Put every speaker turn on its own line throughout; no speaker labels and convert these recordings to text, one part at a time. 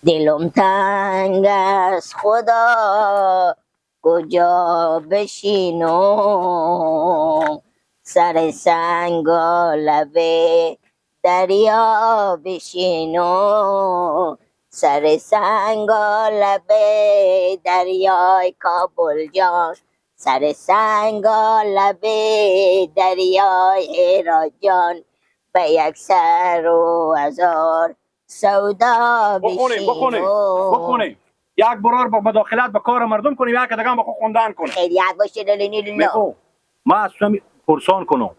دلم تنگ از خدا کجا بشینم، سر سنگ و لبه دریا بشینم، سر سنگ و لبه دریای کابل جان، سر سنگ و لبه دریای هرات جان، به یک سر و هزار سودا
بخونیم بخونیم
بشینم.
بخونیم. یک برار با مداخلت به کار مردم کنیم، یک دیگه هم با خود خوندن کنیم.
خیریت باشه لالینی للا.
میگو ما از تو پرسان کنم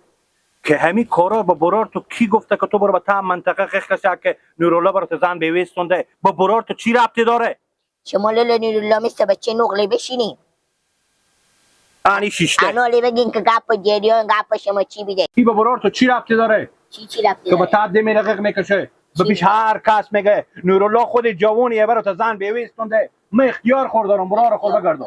که همین کارا با برار تو کی گفته که تو برو به تا منطقه خخ کسی که نورالله برات زن بیویستونده، با برار تو چی ربطی داره؟
شما لالا نورالله مثل بچه نقلی بشینی
انی شیشته
انالی بگین که گپ جریان گپ شما چی بیده؟
کی با برار تو چی ربطی داره
چی ربطی
که با
داره؟
تا دمی رقیق میکشه به پیش هر کس میگه نورالله خود جوانیه برات زن بیویستونده، من اختیار خور دارم برار خود بگردم.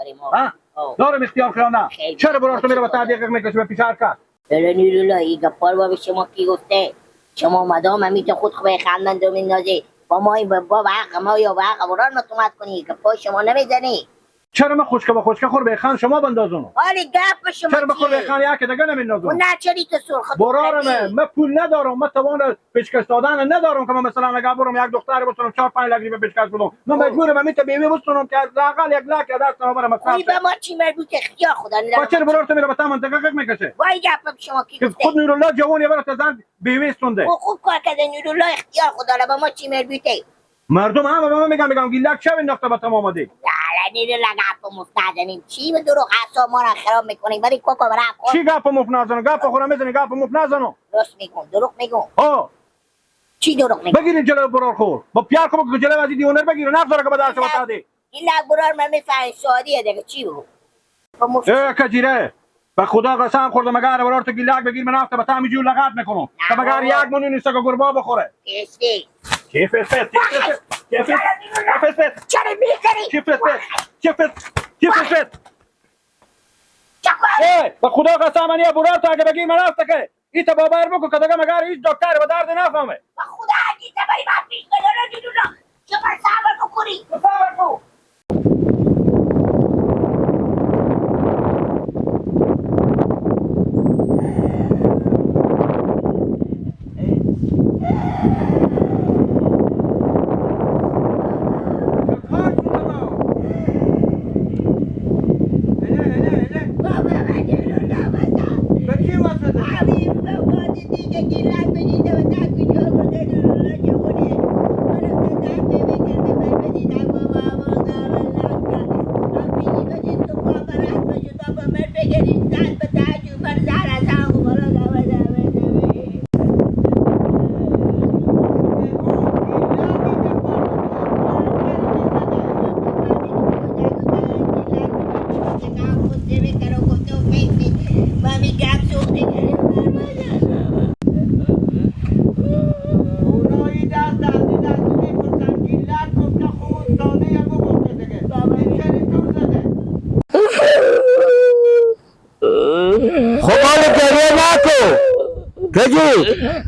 ها دارم اختیار خور نه؟ چرا برار تو میره با تا دقیق میکشه به پیش هر کس؟
لالا نورالله این گپار با به شما کی گفته؟ شما مدام همیشه خود خوبه خندن دو میندازی با ما، با حق ما یا با حق برار متومت کنی، گپای شما نمیزنی.
چرا من خشکه با خشکه خور به خان شما بندازونم؟
آره گپ شما
چرا بخور به
چیه؟
خان یک دیگه نمیندازونم؟
نه چری تو سرخ
برارمه من پول ندارم، من توان پیشکش دادن ندارم که من مثلا اگر برم یک دختر بتونم 4-5 لک روپیه پیشکش بدم، من مجبورم همین تا بیوه بستونم که از لاقل 1 لک دست ما برم مصرف.
خوی به ما چی مربوط؟ اختیار خدا
با چرا برار تو میره به تا منطقه خیلی میکشه؟
وای گپ شما کی
که
گفته؟
خود نورالله جوانی برات زن بیوه استونده.
خوب کار کرده نورالله، اختیار خدا به ما چی مربوطه؟
مردم همه به من میگن گیلک شب انداخته به تمام آمدی.
لالا نورالله گپ مفت نزنیم، چی به دروغ اعصاب ما را خراب میکنیم؟ ولی کوکو برای خود
چی گپ مفت نزنم؟ گپ خورم میزنی گپ مفت نزنم.
راست میگم دروغ میگم.
ها
چی دروغ میگم؟
بگیرین جلوی برار خور با پیار کو بگو جلوی از دیوانر بگیر نگذاره که به درس بتادی.
این لک برار من میفهمی سعودیه دیگه چی بگو؟
ای کجیره به خدا قسم خوردم اگر برار تو گیلک بگیر من هفته به تعمی جور لغت میکنم که مگر یک مونی نیست که گربه بخوره.
فیستی
کیف است کیف است کیف است
چرا میکنی؟
کیف است کیف است کیف است؟ ای به خدا قسم من یه برار تو اگه بگیر من هفته که این تا باور بکن که دیگه مگر هیچ دکتر به درد نفهمه.
به خدا اگه تبری من پیش کنه رو شما صبر بکنی.
صبر کن.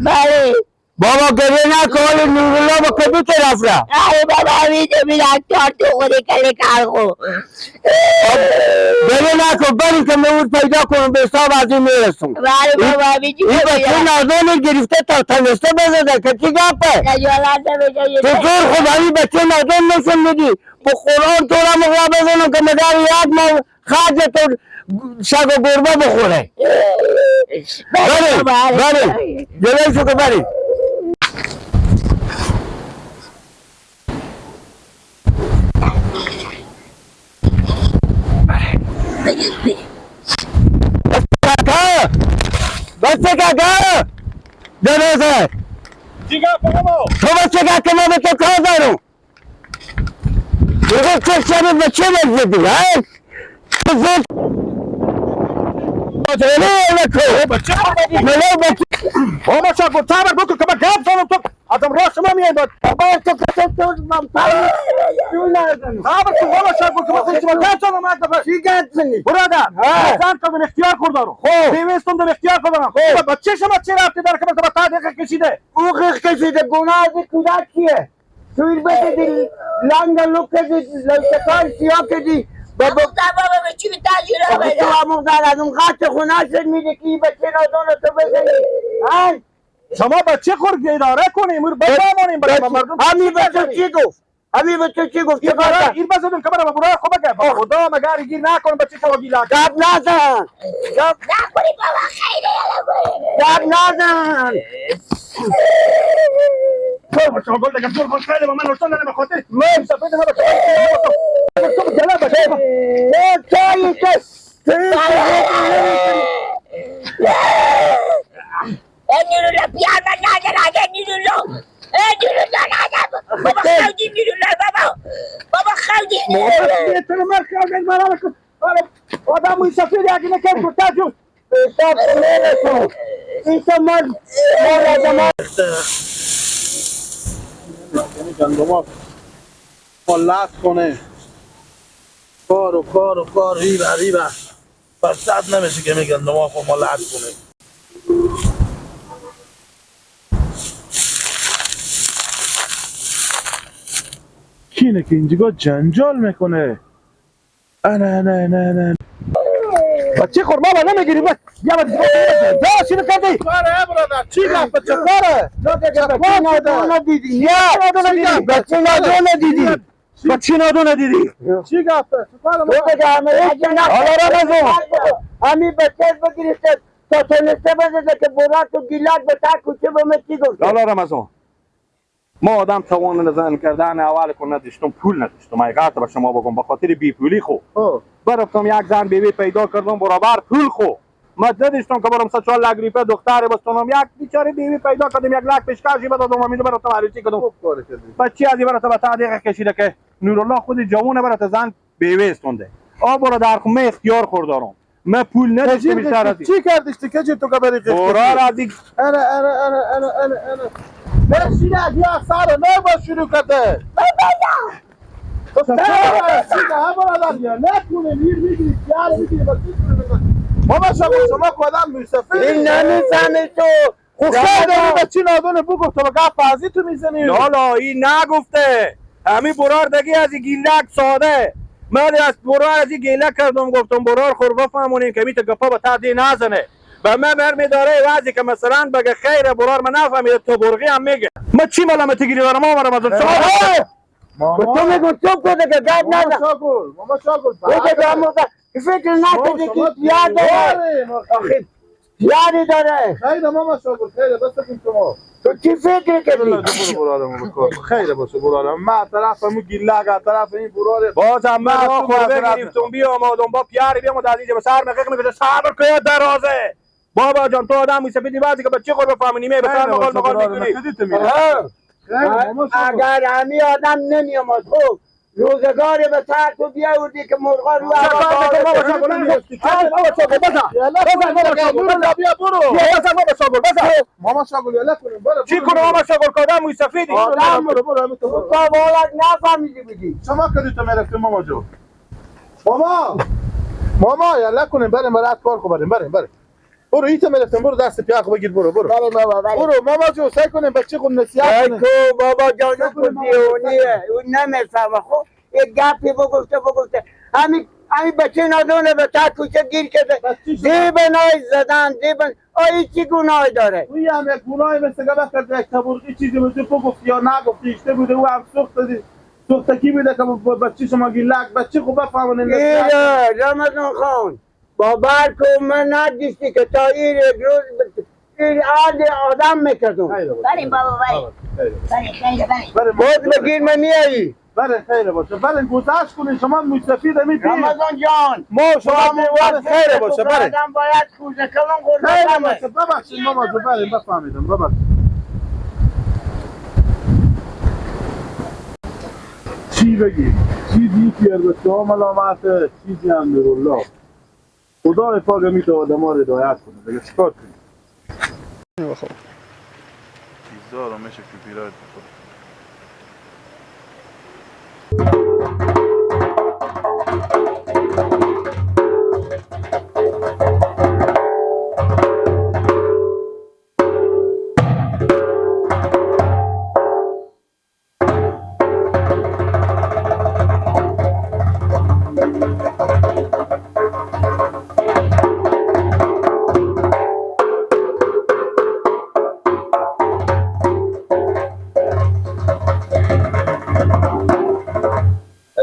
بله
بابا گریه نکن، ولی نورالله با کدو طرف را؟
آره بابا همیشه میرم چهار تو خود کله کار خو.
گریه نکن، بری که من پیدا کنم به حساب از این میرسم.
بله بابا همیشه
این بچه نازان گرفته تا تنسته بزده که چی گپه؟ تو زور خود همین بچه نازان نشون میدی با قرآن تو را مغلا بزنم که مگر یک ماه خرج تو سگ و گربه بخوره. بری بری جلوی شو که بری. بچه کاکا جلوی
چی گپ بابا؟
تو بچه کاکا من به تو کار دارم. دیگه چه شب بچه بزدی ها؟ تو زود
بابا چا گفت صبر بکن که من گپ زنم تو ازم راه شما میای با
بابا تو کسا تو من
صبر کن بابا چا گفت که من خودش گپ زنم یک دفعه.
چی گپ زنی؟
برادر زن کردم اختیار خوردارم بیوستم دم اختیار خوردارم. بچه شما چه رفتی داره که مثلا تا دقیقه کشیده؟
او قیق کشیده گناه از کودک کیه؟ توی بزدی لنگ لوک کردی لنگتکار سیاه کردی
بابا بابا چی تاجر
تو آموزار از اون قطع خونه شد میده که این بچه نادون رو تو بزنی.
شما بچه خور اداره کنیم بفهمونیم برای مردم.
همین بچه چی گفت؟ همین بچه چی گفت؟
این بزدون که برای برای خوب بگه با خدا مگر گیر نکن بچه شما گیلا
گپ نزن
گپ نکنی بابا خیلی
گپ نزن.
تو گل دیگه تو خوش خیلی با من رسول نه بخاطر من سفید ما بچه تو جلا بچه
تو تو
نورالله پیار من نداره نورالله نورالله نداره بابا خودی نورالله بابا بابا خودی
نورالله تو مرکز من آدم موی سفید اگه نکرد تو تاجو
حساب نمی‌کنه این سمر مال
گندما خلاص کنه کار و کار و کار ریبه ریبه فرصت نمیشه که میگن گندما خب مالت کنه. کینه که اینجا جنجال میکنه. انا نه نه نه
بچه خورما با نمیگیری بس یا بچه جا چی کردی؟
کاره برادر چی گفت بچه کاره؟
بچه نادون دیدی بچه نادون دیدی
بچه نادون دیدی
چی گفت؟
حالا رمضان همین بچه بگیرید تا تونسته بزنه که برا تو گیلات به تر کوچه به من چی گفت؟
لالا رمضان ما آدم توان زن کردن اول کو نداشتم پول نداشتم حقیقت به شما بگم به خاطر بی پولی خو برفتم یک زن بیوی پیدا کردم برابر پول خو ما نداشتم که برم 3-4 لک روپیه دختر بستونم یک بیچاره بیوی پیدا کردم 1 لک پیشکشی بدادم همینو براتم عروسی کردم. بچی از برات به تعدیق کشیده که نورالله خود جوونه برات زن بیوی استونده آ برا در خونه اختیار خوردارم ما پول نداشتم بیشتر از
چی کردیش تو که تو کبری
برا از
انا انا انا انا انا انا بشین از یا سر نه با شروع کرده بابا شما کدام موسفید
این نمیفهمی تو
خوشحال داری بچه نادونه بگو تو گپ ازی تو میزنی.
لالا این نگفته همین برار دیگه از این گیلک ساده من از برار از این گیلک کردم گفتم برار خور بفهمونیم که میته گپا به تعدی نزنه به من برمیداره وضعی که مثلا بگه خیر برار من نفهمیده تو برقی هم میگه من چی ملامتی گیری دارم آمارم از
شما تو میگو چوب کده که گپ نزن
ماما شاگل
فکر نکنی که یاد داره آخه یادی داره.
خیر ماما شاگل خیر بس کن شما
تو چی فکر کردی؟
خیر باشه برادرم من طرف همون گیلک طرف این برار
بازم من راه خورده گرفتم بیام آدم با پیاری بیام از اینجا به سر مقیق میکشه صبر که درازه بابا جان تو آدم موسفیدی بعضی که بچه خود بفهمی نیمه به سر مقال مقال میکنی.
اگر همی آدم نمیامد خب روزگار به سر تو بیاوردی که مرغا رو
ماما شاگل یلا کنیم
چی کنم ماما شاگل کدام موی سفیدی
برو
تو والا نفهمیدی بودی
شما کدی تو میرفتی ماما جو ماما ماما یلا کنیم بریم برات کار کو بریم بریم بریم برو ایتا میرفتم برو دست پیاق بگیر برو برو
بابا
برو ماما جو سعی کنیم بچه خود نصیحت کنیم
بابا جان کو دیونیه اون نمیفهمه. خب یک گپی بگفته بگفته همین بچه نادونه به تا کوچه گیر کرده دیبنای زدن دیبن آی چی گناهی داره؟
اوی هم یک گناهی مثل گبه کرده یک تبرقی چیزی بوده بگفت یا نگفتی اشته بوده او هم سوخت دادی سوختکی بوده که بچه شما گیلک بچه خوب بفهمونه.
ایره رمضان خان باور کن من ندیستی که تا این یک روز این عاد آدم میکردم.
بریم بابا بریم بریم خیلی بریم
باز بگیر من میایی
بله خیره باشه بله گذشت کنید شما موسفید می
رمضان جان
ما شما بله خیره باشه بله
آدم باید کوزه کلان خورده
خیره باشه ببخشید ماما جو بله بفهمیدم ببخشید. چی بگیم چیزی که به شما ملامته چیزی هم نورالله خدای پاک میتونه آدم‌ها رو هدایت کنه دیگه چیکار کنیم؟ چیزا رو میشه که پیرایت بخوره.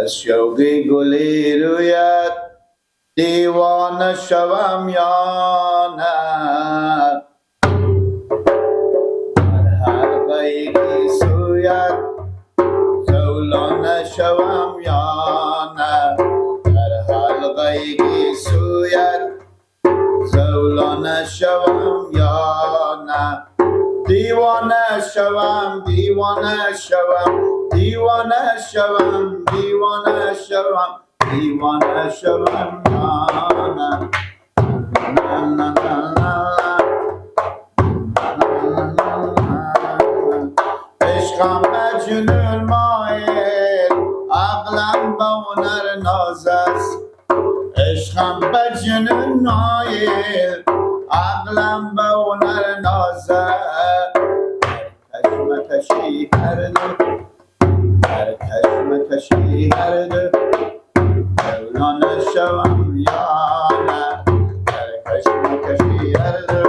از شوق گلی رویت دیوانه شوم یا نه، در حلقه گیسویت جولانه شوم یا نه، در حلقه گیسویت جولانه شوم یا نه، دیوانه شوم دیوانه شوم دیوانه شوم دیوانه شوم دیوانه شوم یا نه. نه نه نه نه عشقم به جنون مایل، عقلم به هنر ناز است. عشقم به جنون مایل، عقلم به هنر ناز است. کشمکشی هر دو، در کشمکشی هر دو، جولانه شوم یا نه، در کشمکشی هر دو.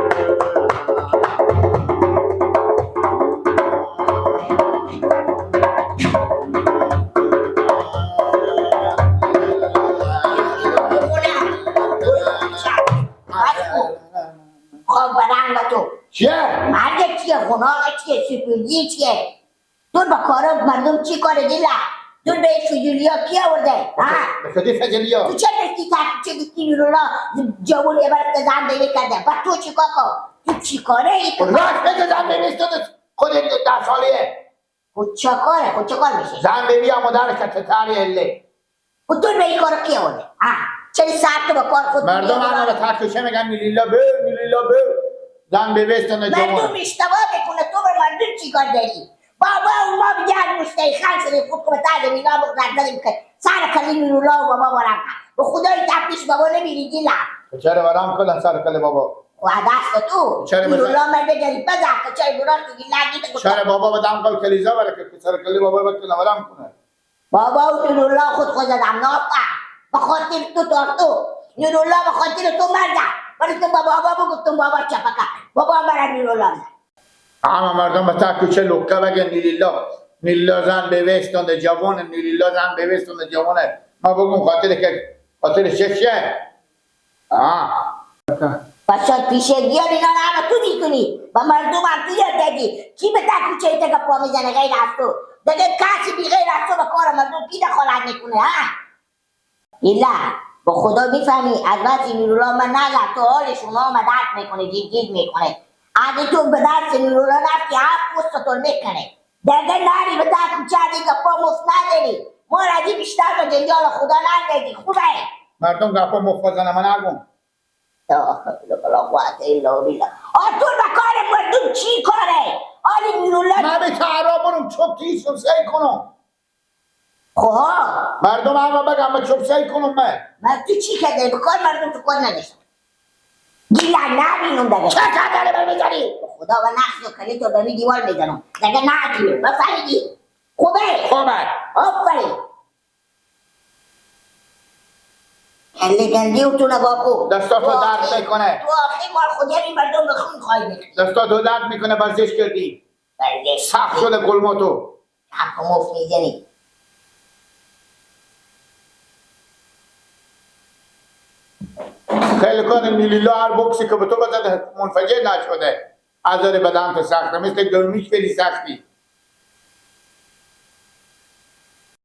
چیه؟
مرد چیه؟ خناق چیه؟ سپیدی چیه؟ تو با کارا مردم چی کاره دیلا؟ تو به فجولیا کی آورده؟ ها؟
به کدی فجولیا؟
تو چه رفتی تا چه گفتی نورولا جوون یه برات زن بیوه کرده؟ با تو چی کاکا؟ تو چی کاره ای؟
راست بگه زن بیوه خود 10 سالیه.
خود چه کاره؟ خود چه کار میشه؟
زن بیوه هم مادر که تتاری اله.
خود تو به این کارو کی آورده؟ ها؟ چرا سر تو با کار خود
مردم هم به تکوچه میگن نیلیلا بر نیلیلا بر زن بیوه جوان.
مردم اشتباه میکنه، تو به مردم چی کار داری؟ بابا اون ما میگن مشتری شده خود که به تعد میلا بگذار که سر کلی نورولا و بابا بارم به خدای تپیش بابا نمیری دیلا.
چرا برام کلن سر کلی بابا؟
و دست تو نورولا مرد گریب بزن که چرا برام تو گیلگی
چرا بابا به دم قل کلیزا بره که سر کلی بابا بکنه برام کنه.
بابا و نورولا خود خود زدم ناپا به خاطر تو تا تو نورولا به خاطر تو مردم ولی تو بابا بابا گفتم بابا چپکا بابا مرا نورولا.
همه مردم به تکوچه لکه بگن نیلیلا نیلیلا زن بیوستانده جوانه، نیلیلا زن بیوستانده جوانه. ما بگم خاطر که خاطر چشه.
پس پیشگی ها اینا رو همه تو میکنی با مردم هم تو یاد دادی. کی به تکوچه ایتا که پا میزنه غیر از تو؟ دیگه کسی بی غیر از تو به کار مردم کی دخالت میکنه؟ ها ایلا با خدا میفهمی از وقتی نورولا من نزد تو حالش اونا آمد درد میکنه، گیر گیر میکنه. اگه تو به درس نورولا رفتی هفت پوستتون میکنه. دیگه نری به در کوچه دیگه پا مفت نداری. ما را بیشتر به جنجال خدا ندادی. خوبه
مردم گپا مفت بزنه من نگم.
لا حول ولا قوة الا بالله. آتون به کار مردم چی کاره؟ آلی نورولا
من به تعرا برم چوب تیشم سعی کنم.
خب
مردم همه بگم من چوب سعی کنم.
من تو چی کرده؟ به کار مردم تو کار نداشتم. گیلا نبینم دیگه.
چه کردنه بر میزنی؟
خدا و نقش و کلی تو به می دیوار میزنم دیگه. نبینم بفهمیدی؟ خوبه؟
خوبه.
آفرین. کلی گندی و تو نگاه کن.
دستاتو درد میکنه.
تو آخی مال خودی این مردم به خون خواهی میکنی.
دستاتو درد میکنه. ورزش کردی.
ورزش
سخت شده گلماتو.
حق مفت میزنی.
خیلی کار نیلیلا هر بکسی که به تو بزده منفجر نشده. عذار بدن تو سخته مثل گرمیش خیلی سختی.